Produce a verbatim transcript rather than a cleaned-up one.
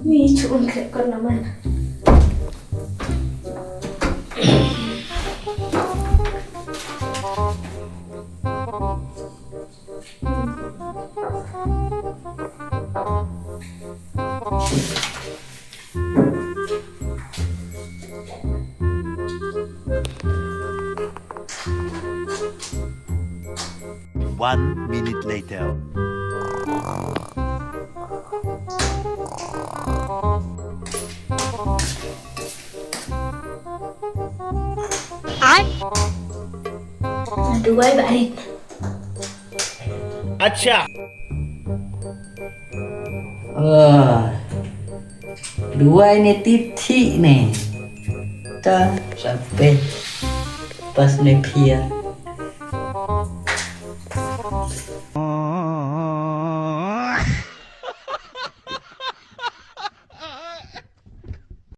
Ni chuun kre kon naman. One minute later. Duwai ba arit. Acha. Ah. Duwai ne tip thik ne. Ta sampai pas ne pia.